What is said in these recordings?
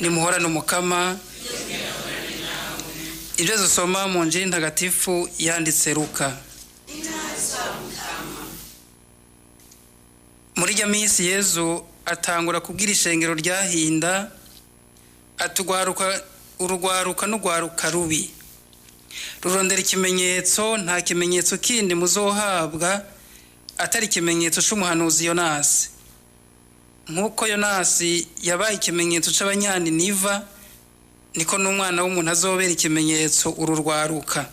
Nimuhorane Umukama. Ibyo dusoma mu njiri ntagatifu yanditse Luka. Muri iryo minsi Yezu atangura kubwira ishengero ryahinda, atugwaruka urugwaruka n'ugwaruka rubi rurondera ikimenyetso, nta kimenyetso kindi muzohabwa atari ikimenyetso c'umuhanuzi Yonasi. Nk'uko Yonasi yabaye ikimenyetso c'Abanyaniniva, niko n'umwana w'umuntu azobera ikimenyetso uru rwaruka.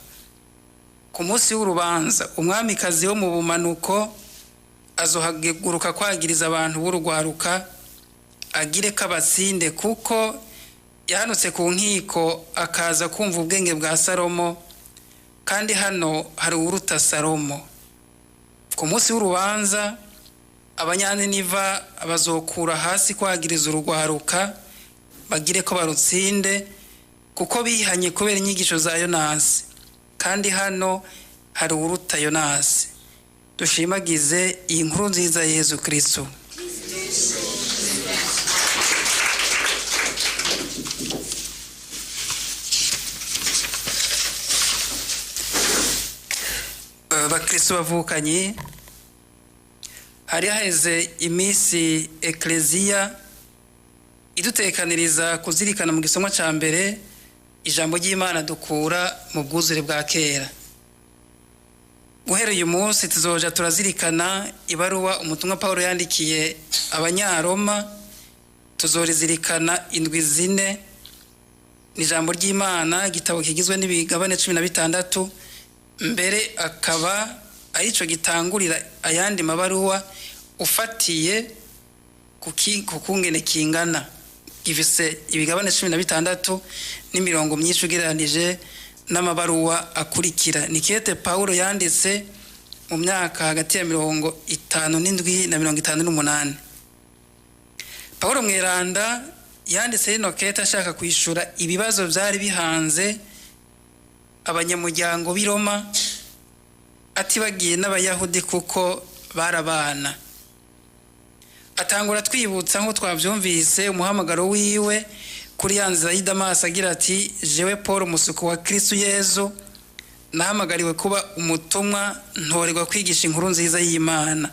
Ku munsi w'urubanza umwamikazi wo mu bumanuko azohaguruka kwagiriza abantu b'urugwaruka, agire ko abatsinde, kuko yahanutse ku nkiko akaza kumva ubwenge bwa Salomo, kandi hano hari uwuruta Salomo. Ku munsi w'urubanza Abanyaniniva bazokura hasi kwagiriza urugwaruka, bagire ko barutsinde, kuko bihanye kubera inyigisho za Yonasi, kandi hano hari uwuruta Yonasi. Dushimagize iyi nkuru nziza ya Yezu Kristo. Bakristo bavukanye, hari haheze iminsi Ekleziya idutekaniriza kuzirikana mu gisomwa ca mbere ijambo ry'Imana dukura mu bwuzure bwa kera. Guhera uyu munsi tuzoja turazirikana ibaruwa umutumwa Paulo yandikiye Abanyaroma, tuzorizirikana indwi zine. Ni ijambo ry'Imana, igitabo kigizwe n'ibigabane 16, mbere akaba arico gitangurira ayandi mabaruwa ufatiye ku kungene kingana. Gifise ibigabane 16 n'imirongo myinshi ugereranije n'amabaruwa akurikira. Ni kete Paulo yanditse mu myaka hagati ya 57 na 58. Paulo Mweranda yanditse rino kete ashaka kwishura ibibazo vyari bihanze abanyamuryango b'i Roma, atibagiye n'Abayahudi kuko barabana. Atangura twibutsa nk'uko twavyumvise umuhamagaro wiwe kuri ya nzira y'i Damasi, agira ati: jewe Paul umusuku wa Kristo Yezu, nahamagariwe kuba umutumwa, ntorerwa kwigisha inkuru nziza y'Imana.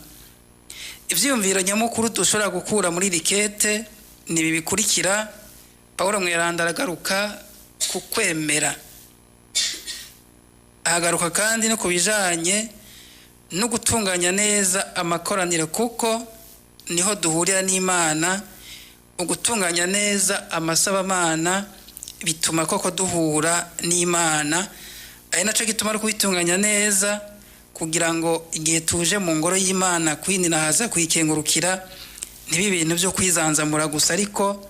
Ivyiyumviro nyamukuru dushobora gukura muri iri kete ni ibi bikurikira. Paulo Mweranda aragaruka ku kwemera, ahagaruka kandi no ku bijanye no gutunganya neza amakoraniro, kuko niho duhurira n'Imana. Ugutunganya neza amasabamana bituma koko duhura n'Imana, ari naco gituma ari kubitunganya neza kugira ngo igihe tuje mu ngoro y'Imana kwininahaza kuyikengurukira ntibibe ibintu byo kwizanzamura gusa, ariko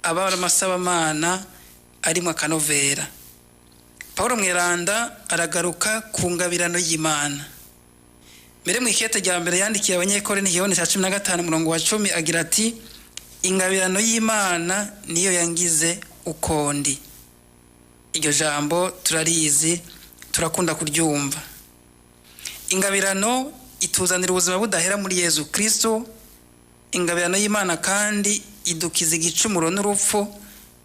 aba amasabamana arimo akanovera. Paulo Mweranda aragaruka ku ngabirano y'Imana. Mbere mu ikete rya mbere yandikiye Abanyekorinto igihome cya 15 umurongo wa 10 agira ati: ingabirano y'Imana niyo yangize ukondi. Iryo jambo turarizi, turakunda kuryumva. Ingabirano ituzanira ubuzima budahera muri Yezu Kristo. Ingabirano y'Imana kandi idukiza igicumuro n'urupfu,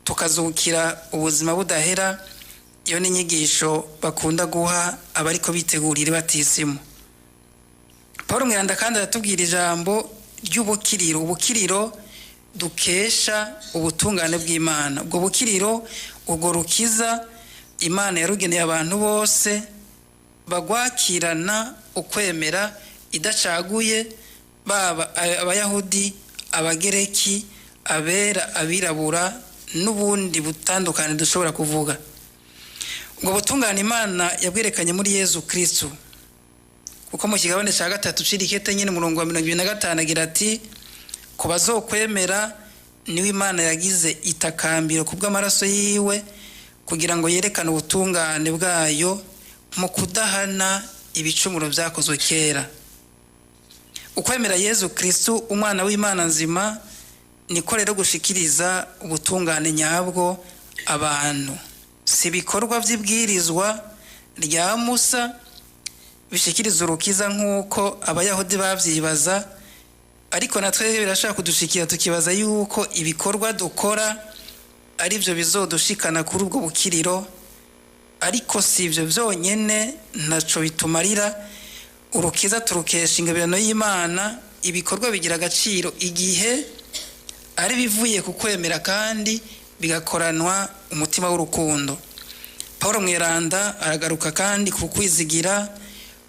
tukazukira ubuzima budahera. Iyo ni inyigisho bakunda guha abariko bitegurira ibatisimu. Paul Mweranda kandi aratubwira ijambo ry'ubukiriro, ubukiriro dukesha ubutungane bw'Imana. Ubwo bukiriro, ubwo rukiza Imana yarugeneye abantu bose bagwakirana ukwemera idacaguye, baba Abayahudi, Abagereki, abera, abirabura n'ubundi butandukane dushobora kuvuga. Ubwo butungane Imana yabwerekanye muri Yezu Kristo, kuko mu kigabane cya 3 c'irikete nyine umurongo wa 25 agira ati: ku bazokwemera niwe Imana yagize itakambiro kubw'amaraso yiwe, kugira ngo yerekane ubutungane bwayo mu kudahana ibicumuro vyakozwe kera. Ukwemera Yezu Kristo umwana w'Imana nzima niko rero gushikiriza ubutungane nyabwo abantu. Si ibikorwa vy'ibwirizwa rya Musa bishikiriza urukiza nk'uko Abayahudi bavyibaza, ariko natwe birashaka kudushikira tukibaza yuko ibikorwa dukora ari byo bizodushikana kuri ubwo bukiriro, ariko si ibyo byonyine, ntaco bitumarira. Urukiza turukesha ingabirano y'Imana. Ibikorwa bigira agaciro igihe ari bivuye ku kwemera kandi bigakoranwa umutima w'urukundo. Paul Mweranda aragaruka kandi ku kwizigira,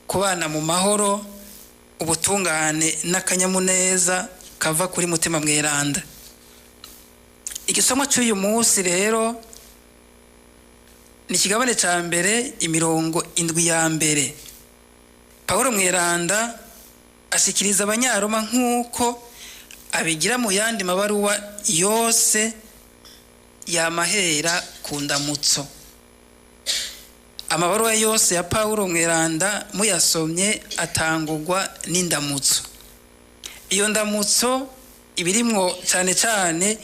kubana mu mahoro, ubutungane n'akanyamuneza kava kuri Mutima Mweranda. Igisomo cy'uyu munsi rero ni ikigabane cya mbere, imirongo 7 ya mbere. Paul Mweranda ashikiriza Abanyaroma nk'uko abigira mu yandi mabaruwa yose yamahera ku ndamutso. Amabaruwa yose ya Paul Mweranda muyasomye atangurwa n'indamutso. Iyo ndamutso ibirimwo cyane cyane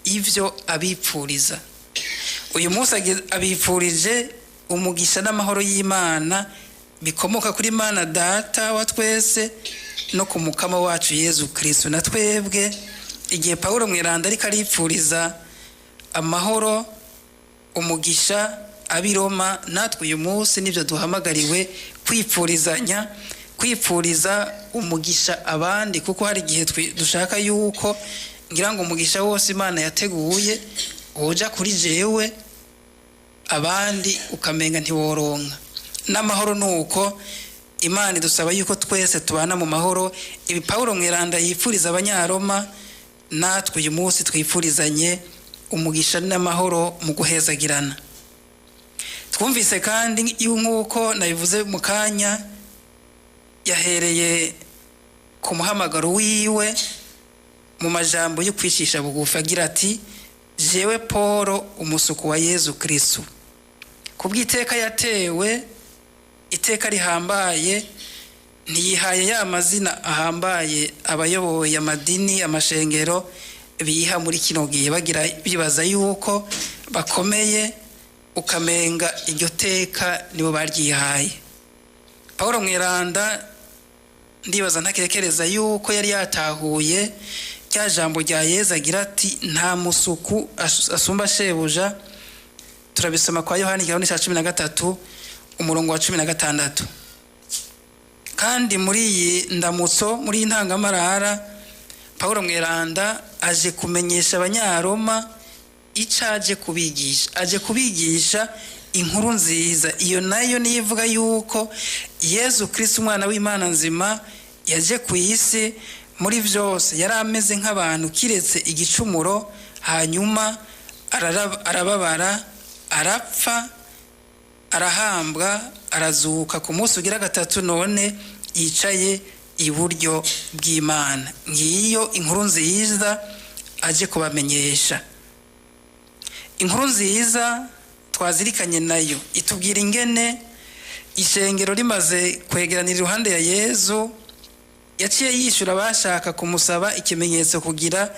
ivyo abipfuriza. Uyu munsi abipfurije umugisha n'amahoro y'Imana bikomoka kuri Imana Data wa twese no ku Mukama wacu Yezu Kristo. Na twebwe igihe Paul Mweranda ariko aripfuriza amahoro, umugisha ab'Iroma, natwe uyu munsi nibyo duhamagariwe kwipfurizanya, kwipfuriza umugisha abandi, kuko hari igihe dushaka yuko ngira ngo umugisha wose Imana yateguye woja kuri jewe, abandi ukamenga ntiworonka. N'amahoro nuko Imana idusaba yuko twese tubana mu mahoro. Ibi Paul Mweranda yipfuriza Abanyaroma, natwe uyu munsi twifurizanye umugisha n'amahoro mu guhezagirana. Twumvise kandi nk'uko nabivuze mu kanya, yahereye ku muhamagaro wiwe mu majambo yo kwicisha bugufi agira ati: jewe Paul, umusuku wa Yezu Kristo. Kubw'iteka yatewe, iteka rihambaye, ntiyihaye ya mazina ahambaye abayoboye amadini, amashengero biha muri kino gihe, bagira bibaza yuko bakomeye, ukamenga iryo teka nibo baryihaye. Paul Mweranda ndibaza ntakekereza yuko yari yatahuye rya jambo rya Yezu agira ati: nta musuku asumba shebuja. Turabisoma kwa Yohani igihumbi cya 13 umurongo wa 16. Kandi muri iyi ndamutso, muri iyi ntangamarara, Paul Mweranda aje kumenyesha Abanyaroma ico aje kubigisha. Aje kubigisha inkuru nziza. Iyo nayo niyo ivuga yuko Yezu Kristo, umwana w'Imana nzima, yaje ku isi. Muri byose yari ameze nk'abantu kiretse igicumuro, hanyuma arababara, arapfa, arahambwa, arazuka ku munsi ugira gatatu, none yicaye iburyo bw'Imana. Ngiyo inkuru nziza aje kubamenyesha. Inkuru nziza twazirikanye nayo itubwira ingene ishengero rimaze kwegeranira iruhande ya Yezu, yaciye yishura abashaka kumusaba ikimenyetso kugira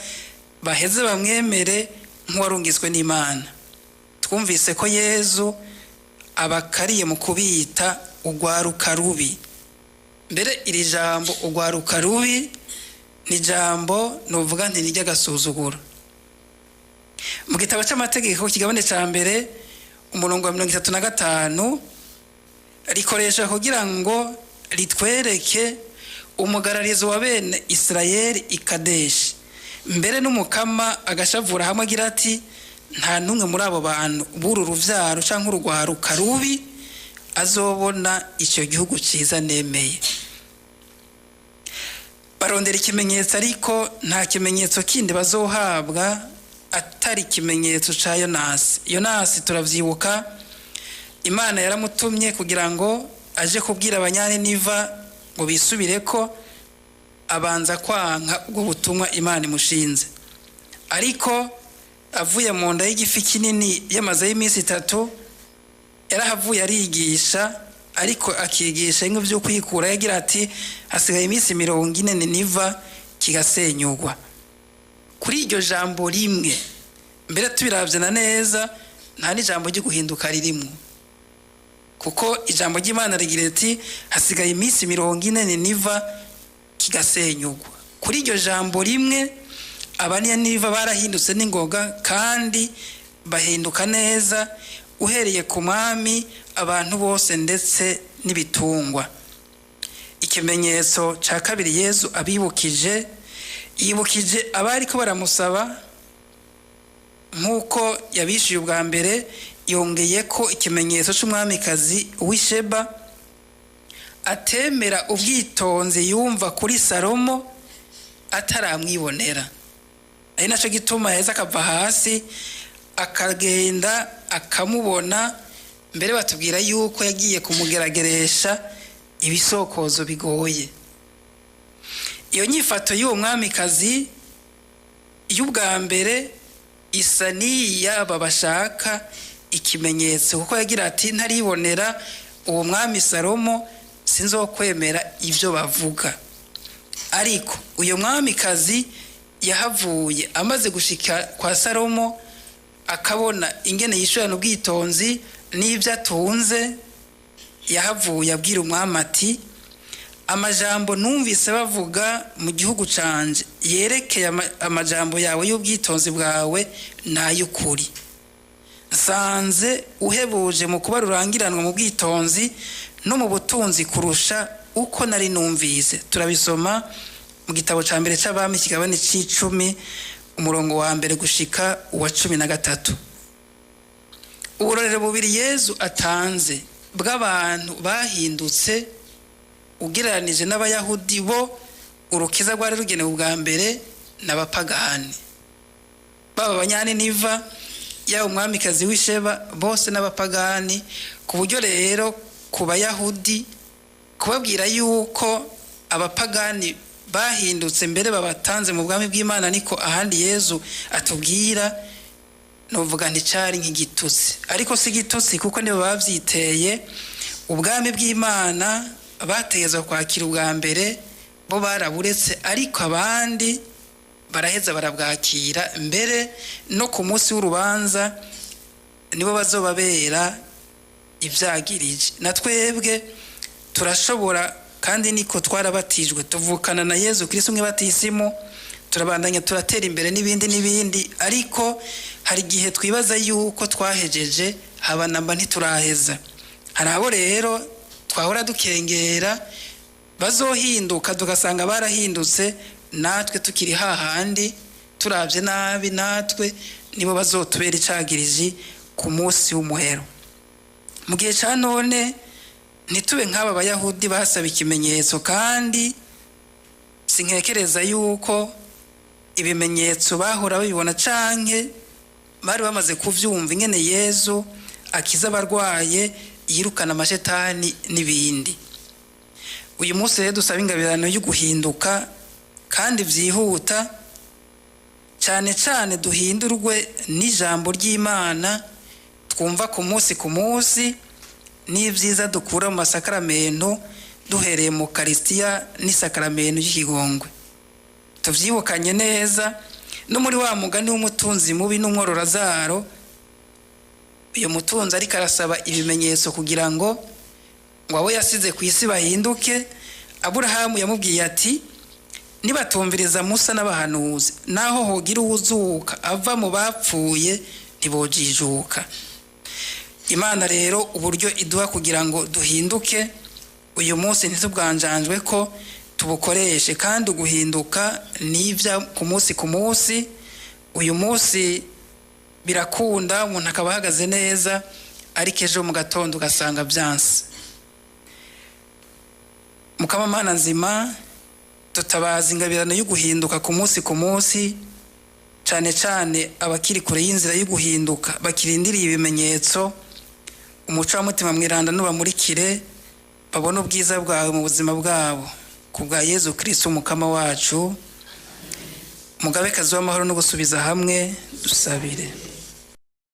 baheze bamwemere nk'uwarungitswe n'Imana. Twumvise ko Yezu abakariye mu kubita urwaruka rubi. Mbere iri jambo urwaruka rubi ni jambo novuga nti ni ry'agasuzuguro. Mu gitabo cy'amategeko kigabane ca mbere umurongo wa 35 rikoresha kugira ngo ritwereke umugararizo wa bene Israeli i Kadeshi. Mbere n'umukama agashavura hamwe agira ati: nta n'umwe muri abo bantu b'uru ruvyaro canke urugwaruka rubi azobona ico gihugu ciza nemeye. Barondera ikimenyetso, ariko nta kimenyetso kindi bazohabwa atari ikimenyetso ca Yonasi. Yonasi turavyibuka, Imana yaramutumye kugira ngo aje kubwira Abanyaniniva ngo bisubireko, abanza kwanka ubwo butumwa Imana imushinze. Ariko avuye mu nda y'igifi kinini yamazeyo iminsi 3, yarahavuye arigisha, ariko akigisha bimwe byo kwikura, yagira ati: hasigaye iminsi 40 Niniva kigasenyugwa. Kuri iryo jambo rimwe, mbere tubiravye na neza, nta n'ijambo ryo guhinduka ririmwo, kuko ijambo ry'Imana rigira riti: hasigaye iminsi 40 Niniva kigasenyugwa. Kuri iryo jambo rimwe Abanyaniniva barahindutse n'ingoga kandi Bahinduka neza, uhereye ku mwami, abantu bose, ndetse n'ibitungwa. Ikimenyetso cya kabiri Yezu abibukije, yibukije abari ko baramusaba nk'uko yabishyuye ubwa mbere, yongeye ko ikimenyetso cy'umwamikazi w'Isheba atemera ubwitonzi yumva kuri Salomo ataramwibonera. Ari nacyo gituma yaheze akava hasi akagenda akamubona. Mbere batubwira yuko yagiye kumugerageresha ibisokozo bigoye. Iyo nyifato y'uwo mwamikazi y'ubwa mbere isa n'iy'aba bashaka ikimenyetso, kuko yagira ati: "Ntaribonera uwo mwami Salomo, sinzokwemera ibyo bavuga." Ariko uyu mwamikazi yahavuye amaze gushika kwa Salomo, akabona ingene yishurana ubwitonzi n'ibyo atunze, yahavuye abwira umwami ati: "Amajambo numvise bavuga mu gihugu canje yerekeye amajambo yawe y'ubwitonzi bwawe n'ay'ukuri. Nsanze uhebuje mu kuba rurangiranwa mu bwitonzi no mu butunzi kurusha uko nari numvise." Turabisoma mu gitabo cya mbere cy'Abami, ikigabane c'icumi, umurongo wa mbere gushika uwa 13. Uburorero bubiri Yezu atanze bw'abantu bahindutse ugereranije n'Abayahudi bo urukiza rwari rugenewe ubwa mbere n'abapagani, baba Abanyaniniva, yaba umwamikazi w'Isheba, bose n'abapagani. Ku buryo rero ku Bayahudi kubabwira yuko abapagani bahindutse mbere babatanze mu bwami bw'Imana, niko ahandi Yezu atubwira, nuvuga nticari nk'igitutsi. Ariko si igitutsi, kuko nibo babyiteye. Ubwami bw'Imana bategezwa kwakira ubwa mbere, bo baraburetse, ariko abandi baraheza barabwakira. Mbere no ku munsi w'urubanza nibo bazobabera ibyagirije. Na twebwe turashobora, kandi niko twarabatijwe, tuvukana na Yezu Kristo umwe batisimu, turabandanya turatera imbere n'ibindi n'ibindi. Ariko hari igihe twibaza yuko twahejeje, haba namba ntituraheza. Hari abo rero twahora dukengera bazohinduka, tugasanga barahindutse, natwe tukiri hahandi. Turabye nabi, natwe nibo bazotubera icagiriji ku munsi w'umuhero. Mu gihe cya none ntitube nk'aba Bayahudi basaba ikimenyetso, kandi sinkekereza yuko ibimenyetso bahora babibona canke bari bamaze kuvyumva, ingene Yezu akiza abarwaye, yirukana amashetani n'ibindi. Uyu munsi rero dusaba ingabirano yo guhinduka kandi byihuta, cyane cyane duhindurwe n'ijambo ry'Imana twumva ku munsi ku munsi n'ibyiza dukura mu masakaramento, duhereye mu Karisitiya n'isakaramento ry'ikigongwe. Tubyibukanye neza no muri wa mugani w'umutunzi mubi n'umwororazaro. Uyu mutunzi ariko arasaba ibimenyetso kugira ngo abo yasize ku isi bahinduke. Aburahamu yamubwiye ati: "Nibatumviriza Musa n'abahanuzi, naho hogira uwuzuka ava mu bapfuye, ntibojijuka." Imana rero uburyo iduha kugira ngo duhinduke uyu munsi, ntitubwanjanjwe ko tubukoreshe. Kandi uguhinduka n'ibya ku munsi ku munsi. Uyu munsi birakunda umuntu akaba ahagaze neza, ariko ejo mu gatondo ugasanga byanse. Mukamamana nzima, tutabaza ingabirano yo guhinduka ku munsi ku munsi, cyane cyane abakiri kure y'inzira yo guhinduka, bakirindiriye ibimenyetso. Umuco wa Mutima Mweranda nubamurikire, babone ubwiza bwawe mu buzima bwabo, ku bwa Yezu Kristo Umukama wacu. Mugabekazi w'amahoro no gusubiza hamwe, dusabire.